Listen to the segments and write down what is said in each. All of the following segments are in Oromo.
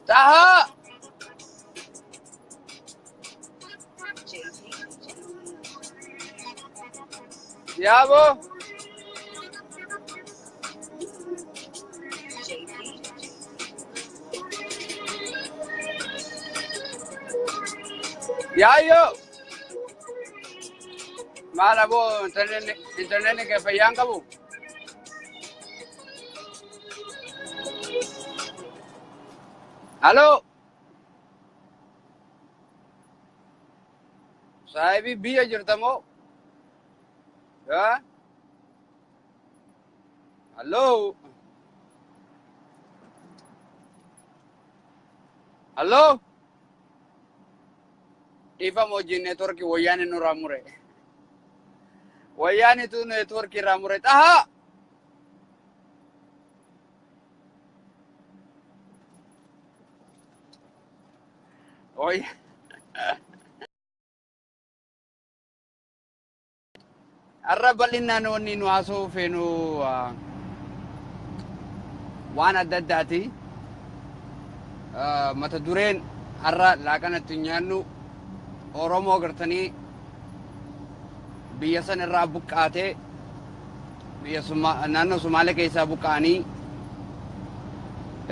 Taha! Yaabo! Yaayyo! Maal aboo intarneetni kee fayyaan qabu? Halo! Saahibii biyya jirta moo? Hallo! Hallo! Dhiifama wajjin neetworkii wayyaani nurraa mure. Wayyaanitu neetworkii irraa mure. Xahaa! Har'a bal'inaan wanni nu haasa'uu feenu waan adda addaati. Mata dureen har'a laaqanatti nyaannu Oromoo gartanii biyya san irraa buqqaatee biyya naannoo Sumaalee keessaa buqqa'anii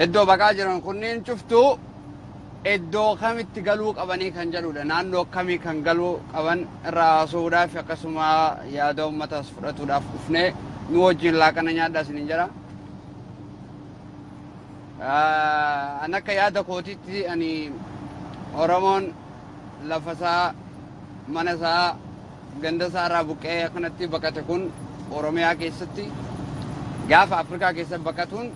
iddoo baqaa jiran kunneen cuftuu iddoo kamitti galuu qabanii kan jedhudha. Naannoo kamii kan galuu qaban irraa haasa'uudhaaf akkasuma yaada uummataas fudhatuudhaaf dhufnee nu wajjin laaqana nyaadhaa isiniin jedha. An akka yaada kootitti ani Oromoon lafa isaa, mana isaa, ganda isaa irraa buqqee akkanatti baqate kun Oromiyaa keessatti gaafa Afrikaa keessa baqatuun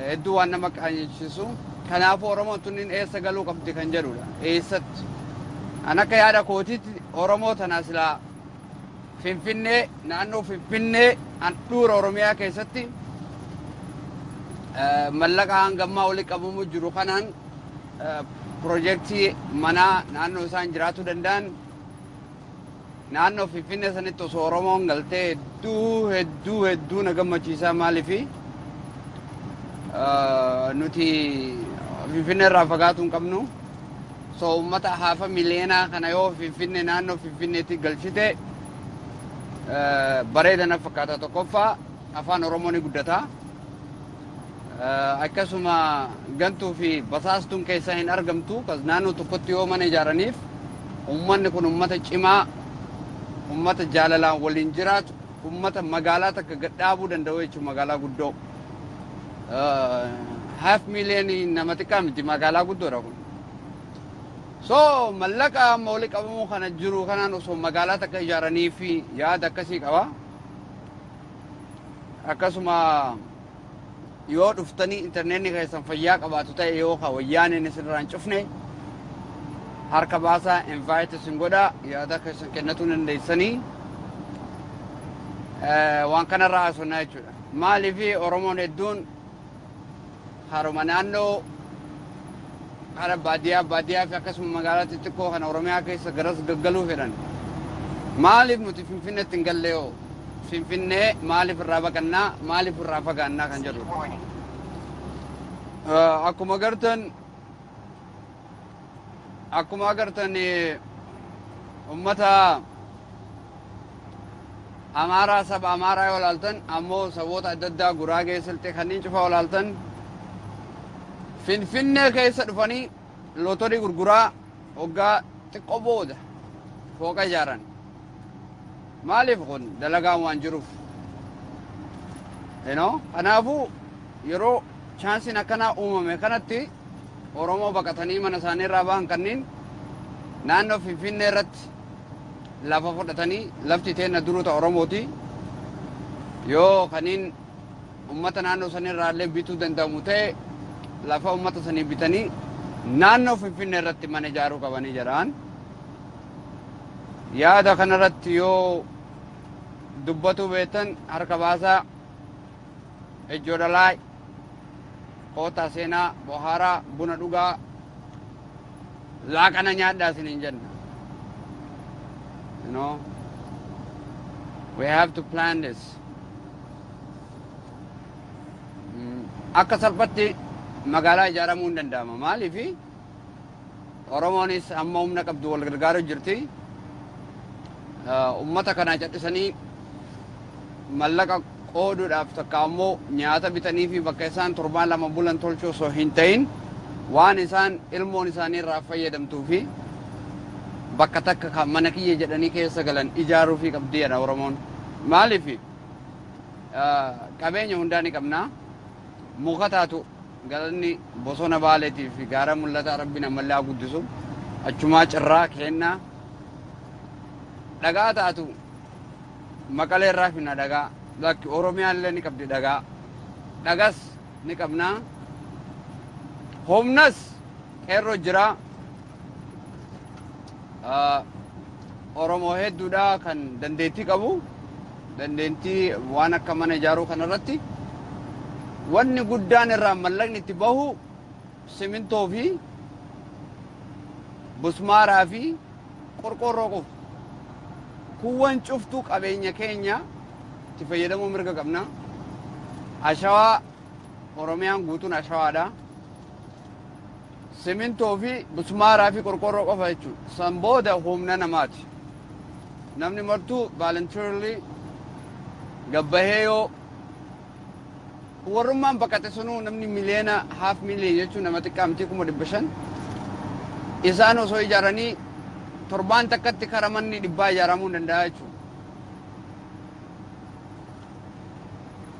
hedduu waan nama qaanyechiisu. Kanaafuu Oromoon tunniin eessa galuu qabdi kan jedhudha. Eessatti? An akka yaada kootitti Oromoo tana silaa Finfinnee, naannoo Finfinnee handhuura Oromiyaa keessatti mallaqa hangammaa walitti qabamu jiru kanaan piroojeektii manaa naannoo isaan jiraachuu danda'an naannoo Finfinnee sanitti osoo Oromoon galtee hedduu hedduu hedduu na gammachiisaa. Maaliifi nuti Finfinnee irraa fagaatuu hin qabnu. So uummata haafa miliyoonaa kana yoo Finfinnee naannoo Finfinneetti galchite bareeda na fakkaata. Tokkoffaa afaan Oromoo ni guddata. Akkasuma gantuu fi basaastuun keessaa hin argamtu. Naannoo tokkotti yoo mana ijaaraniif uummanni kun uummata cimaa, uummata jaalalaan waliin jiraatu, uummata magaalaa takka gadhaabuu danda'u jechuudha, magaalaa guddoo. Half million nama xiqqaa miti, magaalaa guddoodha kun. So mallaqa amma walitti qabamuu kana jiru kanaan osoo magaalaa takka ijaaranii fi yaada akkasii qaba. Akkasuma yoo dhuftanii intarneetni keessan fayyaa qabaatu ta'e yoo ka wayyaaneen isinirraa hin cufne harka baasaa, invite isin godha, yaada keessan kennatuu dandeessanii waan kanarraa haasofnaa jechuudha. Maaliif Oromoon hedduun haruma naannoo kara baadiyyaa baadiyyaa fi akkasuma magaalaa xixiqqoo kana Oromiyaa keessa garas gaggaluu fedhan. Maaliif nuti Finfinneetti hin galle yoo? Finfinnee maaliif irraa baqannaa, maaliif irraa fagaannaa kan jedhudha. Akkuma agartan ummata Amaaraa, saba Amaaraa yoo ilaaltan, ammoo saboota adda addaa Guraagee, Silxee kanneen cufa yoo ilaaltan, Finfinnee keessa dhufanii lootorii gurguraa waggaa xiqqoo booda Fooqa ijaaran. Maaliif kun dalagaan waan jiruuf. Kanaafuu yeroo chaansiin akkanaa uumame kanatti Oromoo baqatanii mana isaanii irraa bahan kanneen naannoo Finfinnee irratti lafa fudhatanii, lafti teenna duruu ta Oromooti. Yoo kaniin ummata naannoo sanii irraa illee bituu danda'amu ta'e, lafa ummata sanii bitanii naannoo Finfinnee irratti mana ijaaruu qabanii jedhaan. Yaada kanarratti yoo dubbatu beektan harka baasaa, ijoo dhalaa kootaa seenaa bohaaraa buna dhugaa laaqana nyaadhaa isiniin jenna. We have to plan this. Akka salphatti magaalaa ijaaramuu hin danda'ama. Maaliifi Oromoonis amma humna qabdu wal gargaaru jirti. Ummata kana cadhisanii mallaqa qooduudhaaf takka ammoo nyaata bitanii fi bakka isaan torbaan 2 bulan tolchuu osoo hin ta'in, waan isaan ilmoon isaanii irraa fayyadamtuu fi bakka takka kan mana kiyya jedhanii keessa galan ijaaruu fi qabdiidha Oromoon. Maaliif qabeenya hundaa ni qabna. Muka taatu galanni bosona Baaleetii fi gaara mul'ataa Rabbiin ammallee haa guddisu. Achumaa cirraa kennaa. Dhagaa taatu Maqalee irraa finna dhagaa. Lakki, Oromiyaan illee ni qabdi dhagaa. Dhagas ni qabna. Humnas qeerroo jira. Oromoo hedduudha kan dandeettii qabu. Dandeettii waan akka mana ijaaruu kanarratti. Wanni guddaan irraa mallaqni itti bahu simintoo fi busmaaraa fi qorqoorroo qofa. Kuuwwan cuftuu qabeenya keenya itti fayyadamuu mirga qabna. Ashawaa, Oromiyaan guutuun ashawaadha. Simintoo fi busmaaraa fi qorqoorroo qofa jechuudha. San booda humna namaati. Namni martuu voluntarily gabbahee yoo warrummaan baqate sunuu namni miliyoona, half million jechuun nama xiqqaa miti, 500,000. Isaan osoo ijaaranii torbaan takkatti kara manni 100 ijaaramuu hin danda'a jechuudha.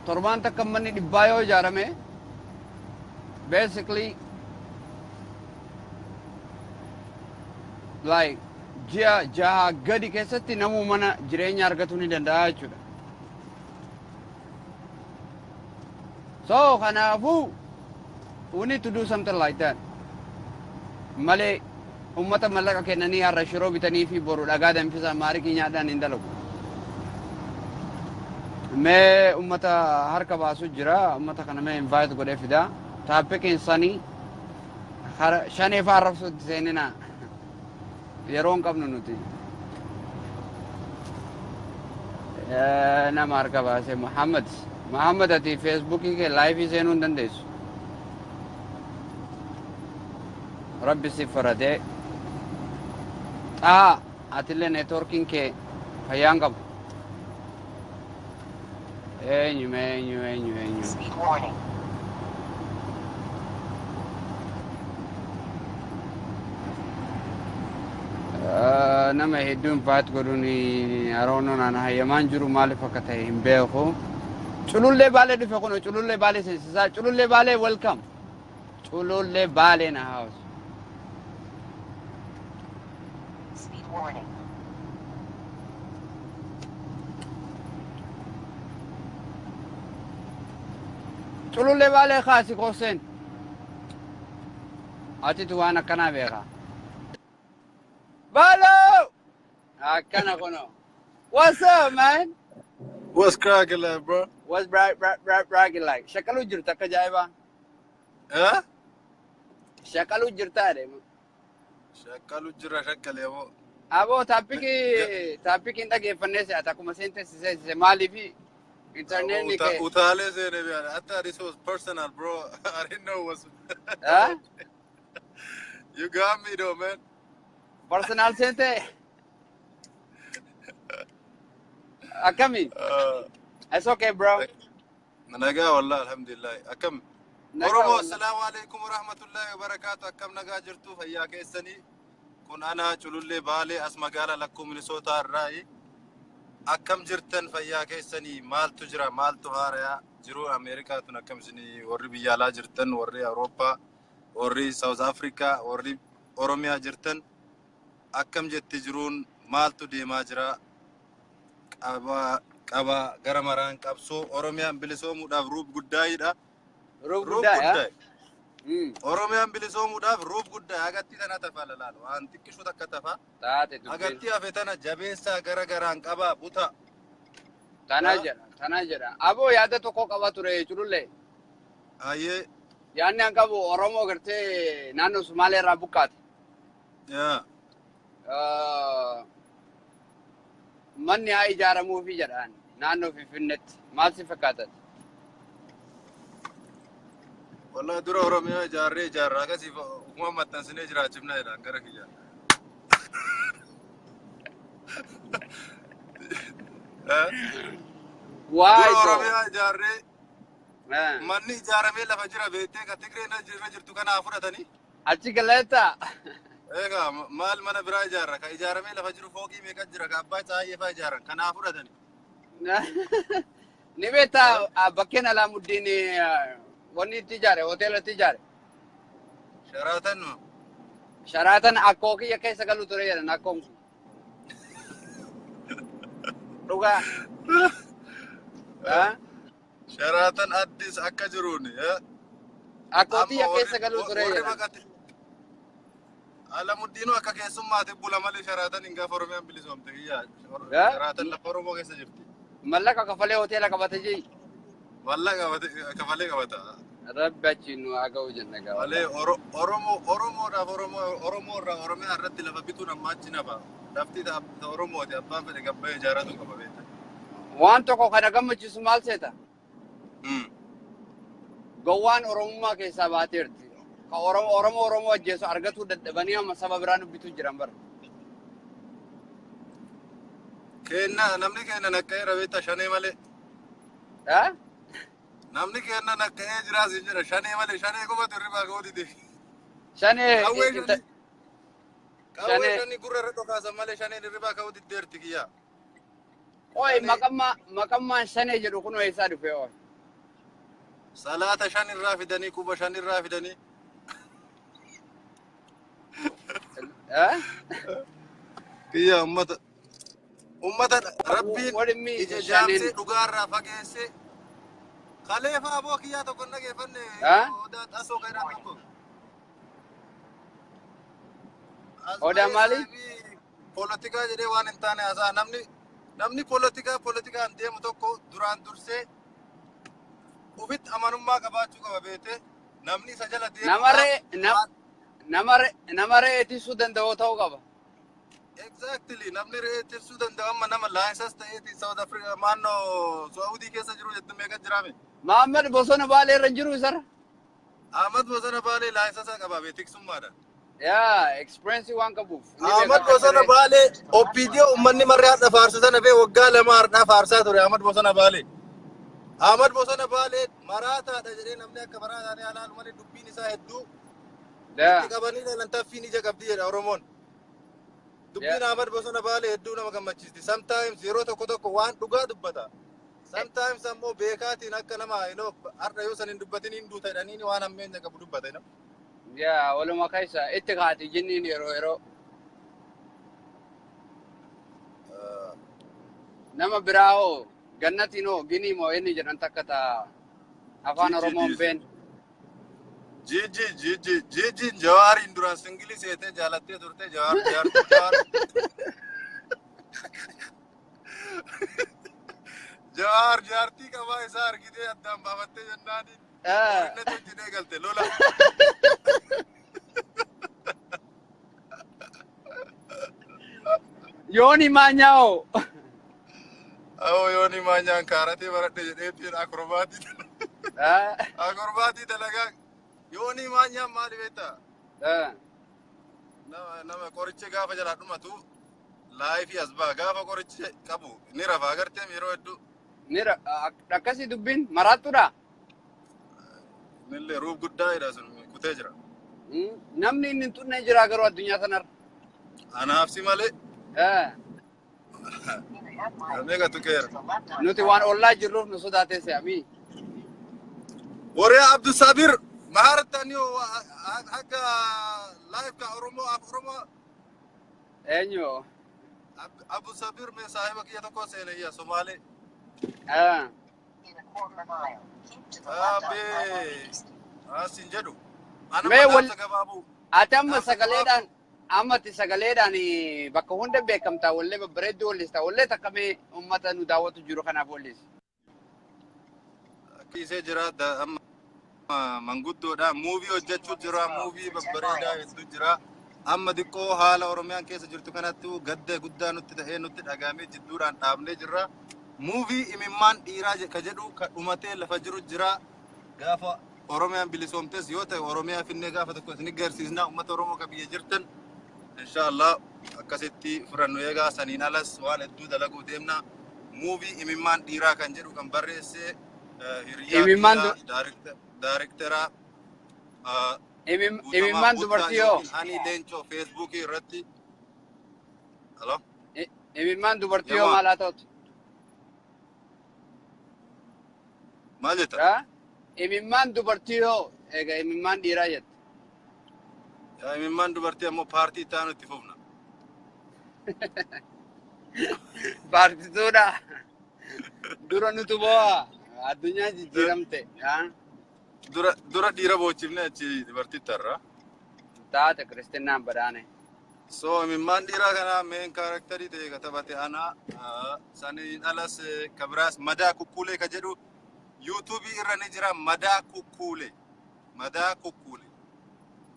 Torbaan takka manni 100 yoo ijaarame, basically like ji'a 6 gadi keessatti namuu mana jireenya argatuu ni danda'a jechuudha. So kanaafuu we need to do something like that. Malee ummata mallaqa kennanii har'a shiroo bitanii fi boru dhagaa danfisaa maarikii nyaadhaan hin dalagu. Mee ummata harka baasu jira, ummata kana mee invite godhee fida. Topiciin isaanii shanee fa'aa arrabsuutti seenina. Yeroo hin qabnu nuti. Nama harka baase Muhammad. Muhammad, ati Facebookii kee liveii seenuu hin dandeessu. Rabbi si faradee. Xaa atillee networkiin kee fayyaan qabu. Eenyu, eenyu, eenyu, eenyu? Speed warning. Nama hedduu invite godhuun yeroo naan hayyamaan jiru maaliif akka ta'e hin beeku. Culullee Baalee dhufe kun, Culullee Baalee seensisaa. Culullee Baalee, welcome. Culullee Baalee na house. Speed warning. Culullee Baalee kaasi kooseen. Atitu waan akkanaa beeka. Baaloo! Akkana kuno. What's up, man? What's cracking like, bro? What's bright, bright, bright, bright like? Shakaluu jirta akka ajaa'ibaa. Huh? Shakaluu jirta adeema. Shakkalu jira, shakkale moo. Aboo, topicii topiciin dhageeffannee si'ata akkuma seente seensise maaliifi intarneetni kee. Utaalee seene biyaa. I thought this was personal, bro. I didn't know it was. Huh? You got me though, man. Personal seente akkami? It's okay, bro. Nagaa wallah, alhamdulillah. Akkam? Nagaa Oromoo, wallah. Assalaamu alaikum warahmatullahi wabarakaatu. Akkam, nagaa jirtu, fayyaa keessanii? Kun ana Culullee Baalee as magaalaa lakkuu Minisootaa irraayi. Akkam jirtan, fayyaa keessanii? Maaltu jira, maaltu haarayaa jiru? Ameerikaa tun akkam isinii? Warri biyya alaa jirtan, warri Awurooppaa, warri South Africa, warri Oromiyaa jirtan, akkam jetti jiruun? Maaltu deemaa jira? Qaba qaba gara maraan qabsoo Oromiyaan bilisoomuudhaaf ruub guddaayidha. Ruub Ruub guddaa yaa? Guddaa. Oromiyaan bilisoomuudhaaf ruub guddaa hagatti tana tafa lalaal waan xiqqishu takka tafa. Taate dubbiin. Hagatti hafe tana jabeessaa, gara garaan qabaa buta. Tana jedha, tana jedha. Aboo, yaada tokko qaba ture, Culullee. Ayyee. Yaadni an qabu Oromoo gartee naannoo Sumaalee irraa buqqaate. Yaa. Manni haa ijaaramuufi jedhaan naannoo Finfinneetti. Maal si fakkaatan? Wallahi dura Oromiyaa ijaarree ijaarraa akkasiif ufuma maxxansinee jiraachifna jedhaan gara kiyyaa. Waay Dura too. Oromiyaa ijaarree manni ijaaramee lafa jira beektee ka Tigreen irra jirtu kanaa fudhatanii. Achi galeetta. Egaa maal mana biraa ijaarra? Ka ijaaramee lafa jiru fooqii meeqa jira? Ka abbaa caayyee fa'aa ijaaran kanaa fudhatanii. Ni beektaa, bakkeen Alaamuddin wanni itti ijaare, hoteela itti ijaare. Sharaatan. Sharaatan akkoo kiyya keessa galu ture jedhan akkoon kun. Dhugaa. Sharaatan Addis akka jiruun. Akkoo Amma kiyya warri keessa galu ture warri jedhan. baqate. Alamuddiinuu akka keessummaatti bula malee Sharaatan hin gaafa Oromiyaan bilisoomte kiyyaa. Sharaatan lafa Oromoo keessa jirti. Mallaqa kafalee hoteela qabate jee. Mallaqa kafalee qabata. Rabbi achiin nu haa ga'u jenna gaa Malee wallahi. Oromoo Oromoodhaaf Oromoo Oromoo irraa Oromiyaa irratti lafa bituun amma achi nafa. Lafti ta Oromooti, abbaan fedhe gabbayee ijaarratu qaba beekta. Waan tokko kana gammachiisu maal seeta? Gowwaan Oromummaa keessaa baateerti. Ka Oromoo Oromoo Oromoo ajjeesu argatuu dadhabanii amma saba biraan dubbituu jiran bara. Kenna namni kenna naqqa'eera beekta, shanee malee. Eh? Namni kenna naqqa'ee jiraas hin jedha, shanee malee, shanee qofatu hirribaa ka'uu dide. Shanee Qawwee shanii qawwee shanee shanii gurra irra dhokaasan malee shaneen hirribaa ka'uu diddeerti kiyyaa. Oi, Shanee maqammaan shanee jedhu kun eessaa dhufe oi? Salaata shan irraa fidanii, quba shan irraa fidanii. Eh? Kiyyaa ummata rabbiin What it means ija shaneen? jaamsee dhugaarraa fageessee kaleefa aboo kiyyaa tokko hin dhageeffanne. Eh? Odaa xasoo kan jedhan tokko. As Odaa bahee maali? saahibii poolitikaa jedhee waan hin taane haasa'a. Namni poolitikaan deemu tokko duraan dursee ofitti amanummaa qabaachuu qaba beekte, namni isa jala Nama deemuudhaaf re'ee waan nama re'ee tiksuu danda'u ta'uu qaba. Exactly, namni re'ee tiksuu danda'u amma nama laayisas ta'eeti South Africa maannoo Saudii keessa jiru jettu meeqa jiraame. Mahammad bosona Baalee irra hin jiru isarra. Ahmad Bosona Baalee laayisasa qaba bee tiksummaadha. Yaa, experience waan qabuuf. Ni beeka Ahmad akka Bosona re'ee. Baalee OPDO uummanni marree har'a faarsu sana bee waggaa 2 har'aa faarsaa ture Ahmad Bosona Baalee. Ahmad Bosona Baalee maraataadha jedhee namni akka maraataa alaalu malee dubbiin isaa hedduu Yaa. itti qabanii ilaalan taffiin ija qabdi jedha Oromoon. Dubbiin Ahmad Bosona Baalee hedduu nama gammachiisti. Sometimes yeroo tokko tokko waan dhugaa dubbata. Sometimes ammoo beekaatiin akka nama har'a yoo san hin dubbatin hin duuta jedhanii waan hammeenya qabu dubbata. Yaa, waluma keessa itti kaati jinniin yeroo yeroo. Nama biraa hoo, gannatiin hoo, ginii moo inni jedhan takka ta'a afaan Jiji Oromoon dhiisi. been. Jiji jiji jijiin Jawaariin duraan singilii seetee jaalattee turte Jawaar jaartuu Jawaar. Jawaar jaartii qabaa isaa argitee addaan baafattee jennaaniin qorinnatu wajjin eegalte lola. Yooni maanyaa hoo? Awoo, yooni maanyaan kaaratee baradhe jedheetiin akrobaatii dalagaa. Yooni maanyaan maali beektaa? Nama qorichi gaafa jalaa dhumatu laayifii as ba'a, gaafa qorichi qabu ni rafa agartee yeroo hedduu. Ni akkasii dubbiin maraattuudha. Innillee ruuf guddaa jedha sun kutee jira. Namni inni hin xunne jira garuu addunyaa sanarra. Anaaf si malee In a half mile, meeqa tuqeera. use the left on Nuti waan highway. ollaa jirruuf nu sodaatee se'amii. Warri Abdusabir maharatani akka live ka Oromoo af Oromoo. Eenyu? Abu Sabir mee saahiba kiyya tokko seenayya Somaalee. In a quarter mile, keep to the left on highway Abbee east. asin jedhu. Ana Mee wal dhaamsa gabaabuu. ati amma Dhaamsa sagaleedhaan gabaabuu. amma ati sagaleedhaan bakka hunda beekamtaa wallee babbareedduu wallistaa wallee takka mee uummata nu daawwatu jiru kanaaf wallisi. Kiisee jira amma manguddoodha. Movie hojjechuu Continue on jira. this road Movie for 10 babbareedaa miles. hedduu jira. Amma xiqqoo haala Oromiyaan keessa jirtu kanatti gadda guddaa nutti ta'ee nutti dhagaamee jidduudhaan dhaabnee jirra. Movie imimmaan dhiiraa ka jedhu ka dhumatee lafa jiru jira. Gaafa Oromiyaan bilisoomtes yoo ta'e Oromiyaa finnee gaafa tokko isin agarsiisna uummata Oromoo ka biyya jirtan. Inshallah akkasitti fudhannu eegaa saniin alas waan hedduu dalaguu deemna. Movie imimmaan dhiiraa kan jedhu kan barreesse hiriyaa Imimmaan kiyya daayirektara Guutamaa imimmaan Buttaa dubartii hoo? yookiin Hani Leencoo Feesbuukii irratti. Halo? Imimmaan dubartii hoo Yamaa maal haa ta'utu? maal jetta? Imimmaan dubartii hoo? Egaa imimmaan dhiiraa jette. Yaa imimmaan dubartii ammoo paartii itti aanu itti fufna. Paartituudha. Dura nutu boo'a. Addunyaan jijjiiramte. Dura dura dhiira boochifne achi dubartii tarra. Taate kiristinnaan badhaane. So imimmaan dhiiraa kana main characterii ta'e ka taphate ana saniin alas ka biraas madaa kukkuulee ka jedhu yuutuubii irra ni jira madaa kukkuulee. Madaa kukkuulee.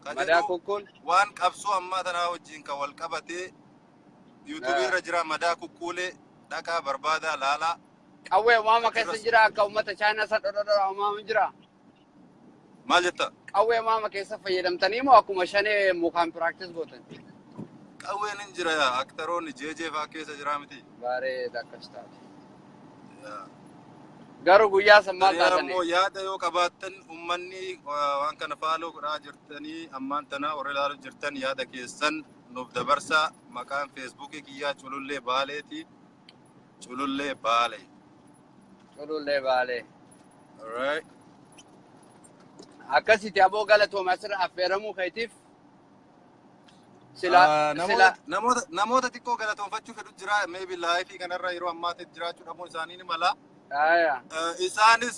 Ka Madaa jedhu kukkuun. waan qabsoo ammaa tanaa wajjin kan wal qabatee yuutuubii irra jira madaa kukkuulee dhaqaa barbaadaa laalaa. Qawwee uumama keessa Achirras jira akka uummata Chaayinaa san dhodhodhodha uumama jira. Maal jetta? Qawwee uumama keessa fayyadamtanii moo akkuma shanee mukaan practice gootan? Qawween hin jira aktaroonni jeejee fa'aa keessa jira miti. Bareeda akkas taate. Yaa. Garuu guyyaa san maal Sanii taatanii? ammoo yaada yoo qabaattan uummanni waan kana follow godhaa jirtanii ammaan tana warra ilaaluu jirtan yaada keessan nuuf dabarsaa. Maqaan feesbuukii kiyyaa Culullee Baaleeti. Culullee Baalee. Culullee Baalee. Alright. Akkasitti aboo galatooma asirra affeeramuu keetiif sila sila Namoota xiqqoo galatoonfachuu fedhu jira. Maybe live kanarra yeroo ammaatti jiraachuu dhabuun isaanii ni mala. Aya. Isaanis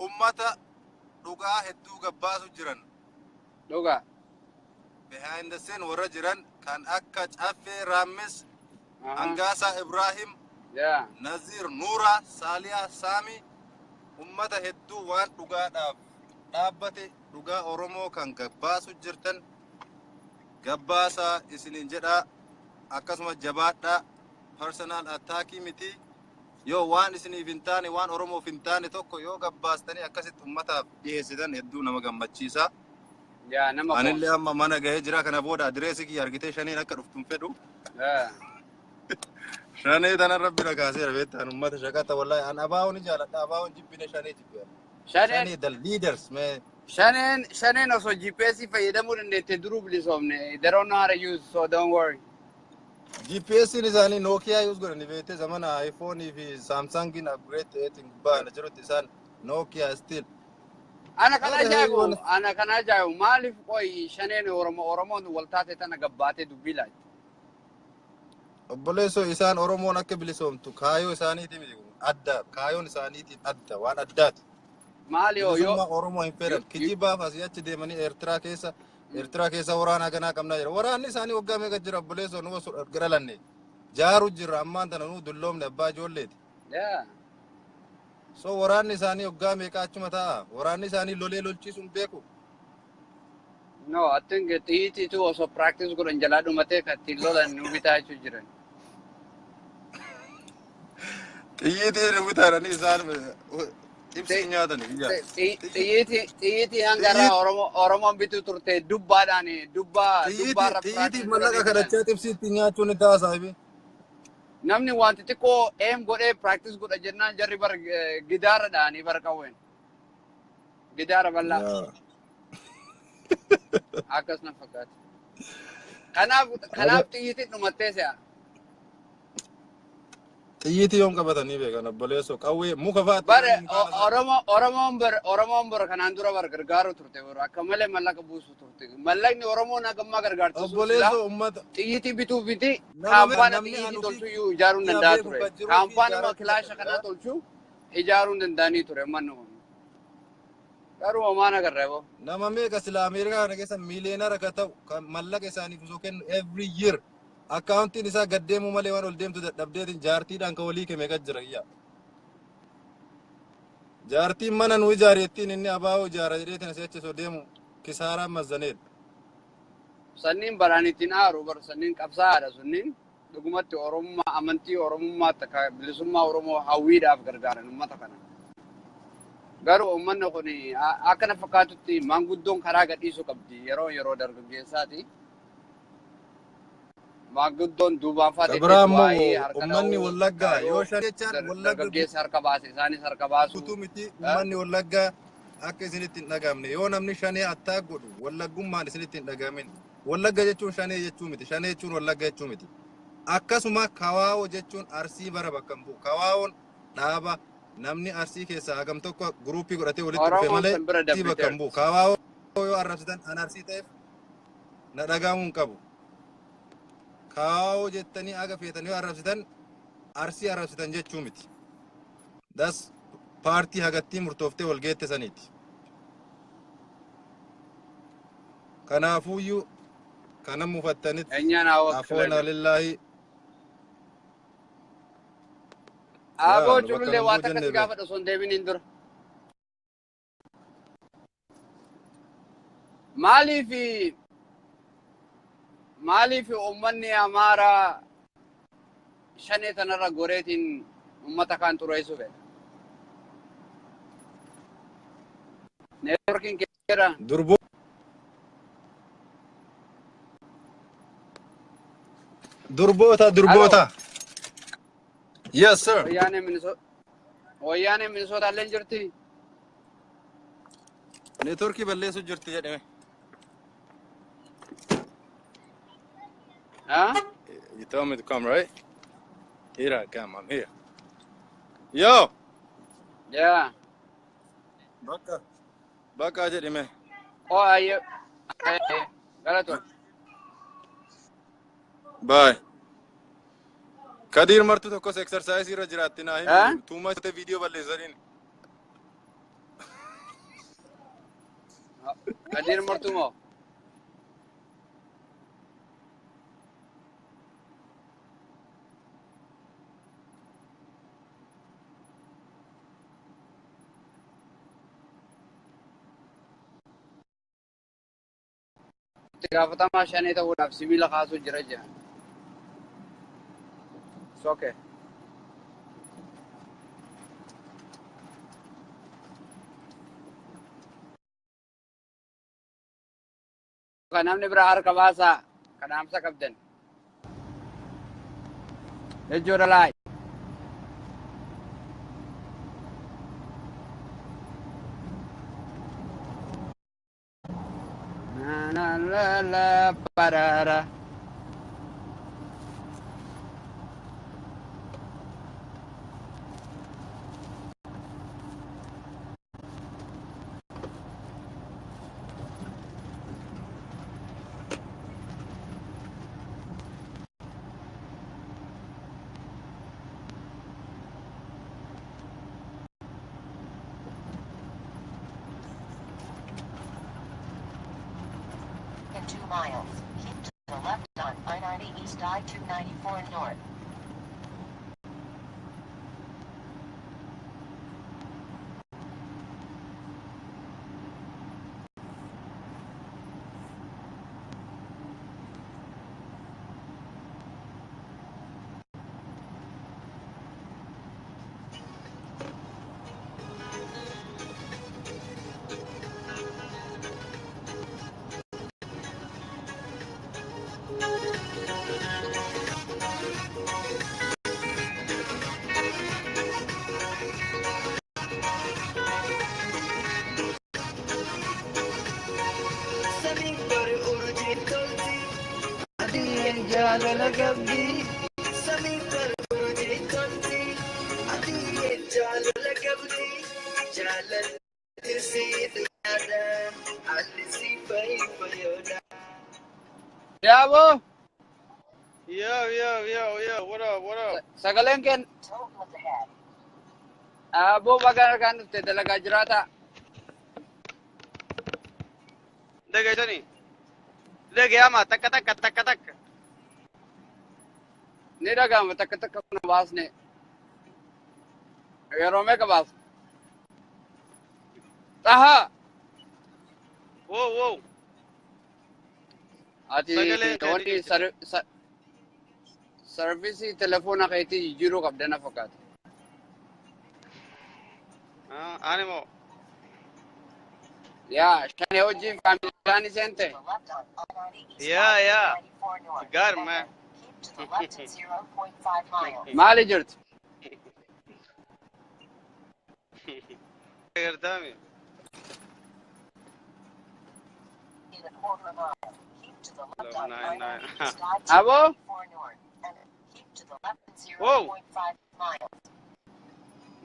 ummata dhugaa hedduu gabbaasu jiran. Dhugaa. Behind the scene warra jiran kan akka Caffee Raammis, Angaasaa Ibrahim, Naziir Nuuraa, Saaliyaa Saamii ummata hedduu waan dhugaadhaaf dhaabbate dhugaa Oromoo kan gabbaasu jirtan gabbaasaa isiniin jedhaa akkasuma jabaadhaa personal attackii miti yoo waan isiniif hin taane waan Oromoof hin taane tokko yoo gabbaastanii akkasitti ummataaf dhiyeessitan hedduu nama gammachiisa. Yaa nama Anillee boonsa. amma mana gahee jira kana booda adireesii kiyya argitee shaniin akka dhuftu hin fedhu. Shanee tanan rabbi na kaaseera beektaan ummata shaqata wallahi an abaa'oon ni jaaladha abaa'oon jibbine shanee jibbe. Shaneen Shanee the leaders man. shaneen osoo GPS fayyadamuu dandeette duruu bilisoomne. They don't know how to use, so don't worry. GPS'n isaanii Nokia use godhani beektee zamana iPhone fi Samsungin upgrade ta'eetiin gubbaa jirutti isaan Nokia still. Ana kan How the hell you ajaa'ibu wanna ana kan ajaa'ibu maaliif qoy shaneen Oromoo Oromoon wal taate tana gabbaatee dubbii laatti. Obboleessoo isaan Oromoon akka bilisoomtu kaayoo isaaniiti miti kun adda kaayoon isaaniitiin adda waan addaati. Maali yoo yoo Bilisummaa Oromoo hin fedhan yoo kijibaaf asii achi deemanii Eertiraa keessa waraana ganaa qabnaa jira. Waraanni isaanii waggaa meeqa jira obboleessoo nu osoo garalanne jaaru jirra ammaan tana nu dulloomne abbaa ijoolleeti. So waraanni isaanii waggaa meeqa achuma taa'a. Waraanni isaanii lolee lolchiisuun beeku. No, I think xiyyiitiitu osoo practice godhan jalaa dhumatee kan ittiin lolan nu bitaa jechuu jiran. Xiyyiitii nu bitaadhanii isaan ibsii nyaatani biyya. Xiyyiitii hanga irraa Oromoon bituu turte dubbaadhaan dubbaa dubbaarra Xiyyiitiif practice mallaqa godhanii bitan. kadhachaa xibsii ittiin nyaachuun ni ta'a saahibi. Namni wanti xiqqoo aim godhee practice godha jennaan jarri bar gidaara dha'anii bar qawween. Gidaara bal'aa akkas na fakkaata. Kanaaf xiyyiitiin dhumattee se'a. Xiyyiitii yoom qabatanii beekan obboleessoo qawwee muka fa'aatti Bare mukaan asii. Oromoon bar kanaan dura bar gargaaru turte bar akka malee mallaqa buusu turte. Mallaqni Oromoon hagammaa gargaartisu silaa Obboleessoo uummata xiyyiitii bituu miti nama kaampaana namni xiyyiitii anu fi tolchuu iyyuu ijaaruu hin yaa danda'a beeku ture. kan jiruu fi Kaampaanuma jaaratti kilaasha kanaa dadhabee. tolchuu ijaaruu hin danda'anii ture manni kun. Garuu homaan agarra boo. Nama meeqa sila Ameerikaa kana keessa miiliyeenara ka ta'u kan mallaqa isaaniif osoo kennu every year akkaawuntiin isaa gad deemuu malee waan ol deemtu dadhabdeetiin jaartiidhaan kan walii keme jira kiyya. Jaartiin mana nu ijaari jettiin inni abaa'oo ijaara jedheetiin asii achi osoo deemu kisaaraan mazzaneedha. Sanniin baraan ittiin aaru bar sanniin qabsaa'aadha sunniin dhugumatti Oromummaa amantii Oromummaa takka bilisummaa Oromoo hawwiidhaaf gargaaran uummata kana. Garuu uummanni kun akkana fakkaatutti maanguddoon karaa gadhiisuu qabdi yeroo yeroo dargaggeessaati. Maanguddoon duubaan fa'aa Ka biraa teesseetu immoo waa'ee harka uummanni dha'uu Wallaggaa yoo yoo shan jechaan Wallagga dargaggeessa harka baase isaanis harka baasu. guutuu miti uummanni Wallaggaa akka isinitti hin dhagahamne yoo namni shanee attaa godhu Wallaggummaan isinitti hin dhagahamin. Wallagga jechuun shanee jechuu miti shanee jechuun Wallagga jechuu miti. Akkasuma kawaawoo jechuun arsii bara bakka hin bu'u. Kawaawoon dhaaba namni arsii keessaa hagam tokko guruupii godhatee walitti dhufe Oromoon malee san bira arsii bakka hin bu'u. dabbiteerti. Kawaawoo yoo arrabsitan an arsii ta'eef na dhagahamuu hin qabu. Kawaawoo jettanii haga feetan yoo arrabsitan arsii arrabsitan jechuu miti. Das paartii hagattii murtooftee wal geette saniiti. Kanaafuyyuu kana mufattanitti Eenyaan haa afoona wakkilan. lillaahi yaa Aboo nu bakka culullee nu waa bu'u takka jennee si beek. gaafadha osoo hin deebiniin dura. Maaliif maaliif uummanni Amaaraa shanee tanarra goreetiin uummata kaan xureessuu fedha? Neetworkiin keera. Durboo durboota Halo. durboota. Yes sir. Wayyaanee Minisoota. Wayyaanee Minisoota illee jirti. Neetworkii balleessu jirti jedhame. Haa? You told me to come, right? Here I come, I'm here. Yo! Yaa. Bakka. Bakka jedhame. Oo ayyee. Galatoon. Bye. Kadiir martu tokkos exercise irra jiraatti naa Haa? himi. Tuuma viidiyoo balleessaniin. Kadiir martuu moo? Itti gaafatamaa shanee ta'uudhaaf sibiila kaasuu jira jedhan. It's okay. Kan namni biraa harka baasaa. Kan dhaamsa qabdan. Jechuudha laay. Na na la la parara. In 2 miles, keep to the left on I-90 East I-294 North. Jaalala qabdi samii barbaadee tolti ati jaalala qabdi jaalalli si yaada haalli si fayyada. Yaaboo. Yo, yo, yo, yo, what up, what up? Sagaleen keen. Aboo, baga harkaan dhufte, dalagaa jiraata. Dhageessanii? Dhaga'ama takka takka takka takka. Ni dhaga'ama takka takka kuna baasne. Yeroo meeqa baasne? Xahaa. Wow, wow. Ati Sagaleen kee wanni ni sarvisii telefoona keetii jijjiiruu qabda na fakkaata. Ah, animo. Yaa shane wajjin faamiliidhaan seente. Yeah. Got it, man. Maali jirtu? Gartaami. 9. Aboo. Wow.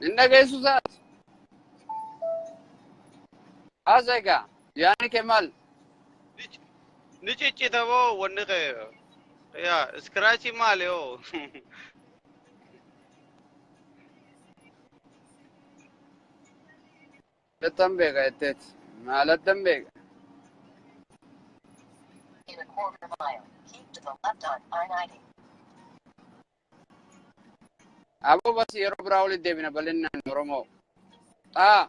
Hin dhageessu isaati. Haasa egaa yaani kee maal? Ni ciccita boo wanni kee. Yaa, scratch maali hoo? Maalattan beeka jetteeti. Maalattan beeka. In a quarter mile, keep to the left on I-90. Aboo, bas yeroo biraa walitti deebina bal'inaan Oromoo. Xaa.